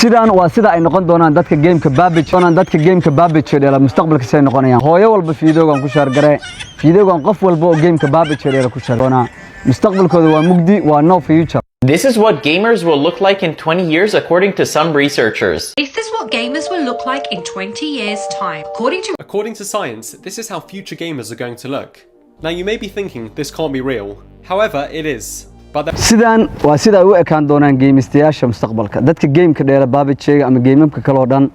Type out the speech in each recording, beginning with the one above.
Sidaan waa sida ay noqon doonaan dadka gameka PUBG doonaan, dadka gameka PUBG dheela mustaqbalka say noqonayaan. Hooyo walba fiidoogan ku share garee, fiidoogan qof walba oo gameka PUBG dheela ku share doonaa. Mustaqbalkooda waa mugdi, waa no future. This is what gamers will look like in 20 years, according to some researchers. This is what gamers will look like in 20 years' time. According to According to science, this is how future gamers are going to look. Now, you may be thinking this can't be real. However, it is. But there Sidaan waa sida ay u ekaan doonaan gamistayaasha mustaqbalka, dadka gameka dheela PUBG-ga ama gamamka kale oo dhan,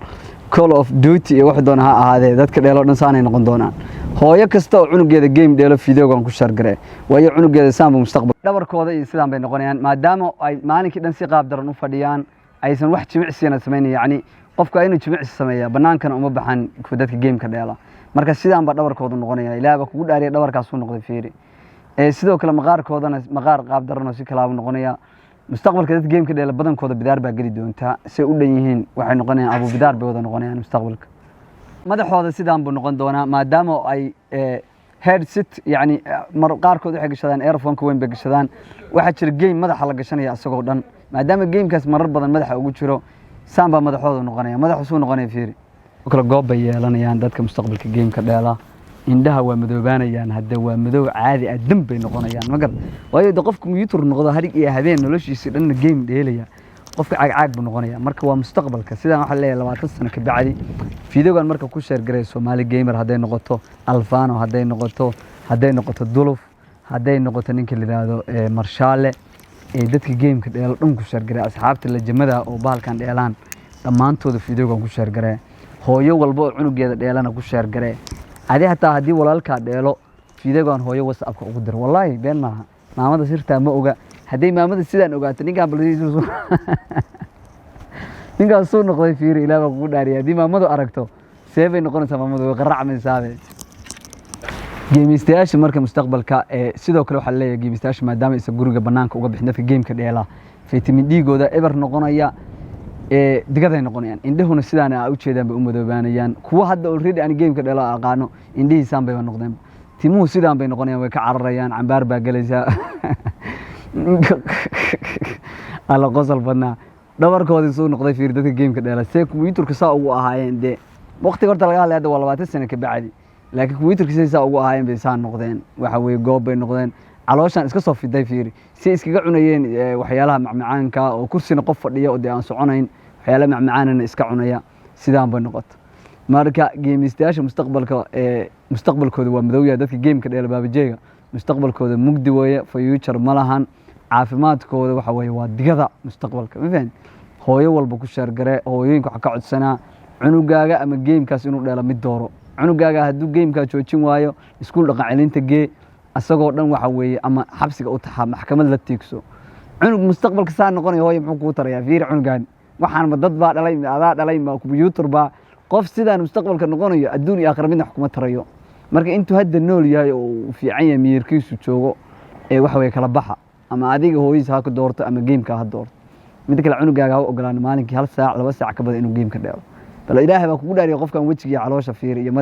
Call of Duty iyo wax doona ha ahaadee, dadka dheelo dhan saanay noqon doonaan. Hooyo kasta oo cunugeeda game dheelo, fideogan ku share garee, waayo cunugeeda saanba mustaqbal dhabarkooda iyo sidaan bay noqonayaan, maadaama ay maalinkii dhan si qaab daran u fadhiyaan, aysan wax jimicsiyana samaynayn. Yacni qofka inuu jimicsi sameeya, bannaankana uma baxan dadka gameka dheela. Marka sidaan baa dhabarkoodu noqonaya. Ilaah baa kugu dhaariya, dhabarkaasuu noqday, fiiri. Sidoo kale maqaarkoodana maqaar qaab daran oo si kalaabu noqonaya. Mustaqbalka dadka gameka dheela badankooda bidaar baa geli doontaa. Say u dhan yihiin waxay noqonayaan abu bidaar bay wada noqonayaan. Mustaqbalka madaxooda sidaan buu noqon doonaa, maadaama ay headset, yacni mar qaarkood waxay gashadaan earphone-ka weyn bay gashadaan. Waxaa jira game madaxa la gashanaya isagoo dhan. Maadaama gamekaas marar badan madaxa ugu jiro, saan baa madaxooda noqonaya. Madaxu suu noqonaya, fiiri. Kale goob bay yeelanayaan dadka mustaqbalka gameka dheela. Indhaha waa madoobaanayaan, hadde waa madow caadi ah, dam bay noqonayaan magar. Waayo de qofka computer noqdo harig iyo habeen, noloshiisa dhanna game dheelaya, qofka caagcaag buu noqonaya. Marka waa mustaqbalka sidaan waxaa leeyahay 20 sano ka bacdi. Fideogan marka ku share garay Somali Gamer hadday noqoto, Alfano hadday noqoto, hadday noqoto Duluf, hadday noqoto ninka la yidhaahdo Marshaale, ee dadka gameka dheelo dhan ku share garay, asxaabta lajamada oo bahalkan dheelaan dhammaantooda fideogan ku share garee. Hooyo walba oo cunugeeda dheelana ku share garee. Adi hataa haddii walaalkaa dheelo, fideogan hooyo WhatsAppka ugu diro. Wallaahi been maaha, maamada sirtaa ma oga. Hadday maamada sidaan ogaato, ninkaan bal ninkaas suu noqday, fiiri. Ilaah baa kugu dhaariyay, haddii maamadu aragto see bay noqonaysaa? Maamadu way qaracmaysaabe. Gamistayaasha marka mustaqbalka ee sidoo kale waxaa leeyahay gamistayaasha, maadaama aysan guriga banaanka uga bixin, dadka gameka dheela vitamin D-gooda eber noqonaya, ee digaday noqonayaan. Indhahuna sidaan a ujeedaan bay u madoobaanayaan. Kuwa hadda already aan gameka dheelo aqaano, indhihiisaan bayba noqdeen. Timuhu sidaan bay noqonayaan, way ka cararayaan, cambaar baa gelaysaa. Alla qosol badnaa. Dhabarkoodii suu noqday, fiir. Dadka gameka dheela see computerka saa ugu ahaayeen, dee waqtiga horta laga hadlay hadda waa 20 sano ka bacdi, laakiin computerka say saa ugu ahaayeen bay saa noqdeen. Waxa weeye goob bay noqdeen, calooshaan iska soo fiday, fiiri. Si iskaga cunayeen waxyaalaha macmacaanka oo kursina qof fadhiya oo dee aan soconayn, waxyaalaha macmacaanana iska cunaya, sidaan bay noqoto. Marka gamistayaasha mustaqbalka mustaqbalkooda waa madow yahay. Dadka gameka dheela PUBG-ga mustaqbalkooda mugdi weeye, future ma lahan. Caafimaadkooda waxa weeye waa digada mustaqbalka, ma fahan? Hooyo walba ku share garee. Hooyooyinka waxaa ka codsanaa, cunugaaga ama gamekaas inuu dheelo mid dooro. Cunugaaga hadduu gamekaa joojin waayo, iskuul dhaqan celinta gee isagoo dhan, waxa weeye, ama xabsiga u taxaa, maxkamad la tiigso. Cunug mustaqbalka saa noqonaya, hooyo, muxuu kuu tarayaa? Fiiri cunugaan, waxaan ma dad baa dhalay, ma adaa dhalay, ma computer baa? Qof sidaan mustaqbalka noqonayo adduun iyo aakhira midna wax kuma tarayo. Marka intuu hadda nool yahay oo uu fiican yahay, miyirkiisu joogo, ee waxa weye kala baxa. Ama adiga hooyadiis ha ku doorto ama gameka ha doorto. Midda kale, cunugaaga ha u ogolaan maalinkii hal saac, 2 saac ka badan inuu gameka dheelo. Bal Ilaahay baa kugu dhaariya, qofkan wejigiiyo caloosha fiiri iyo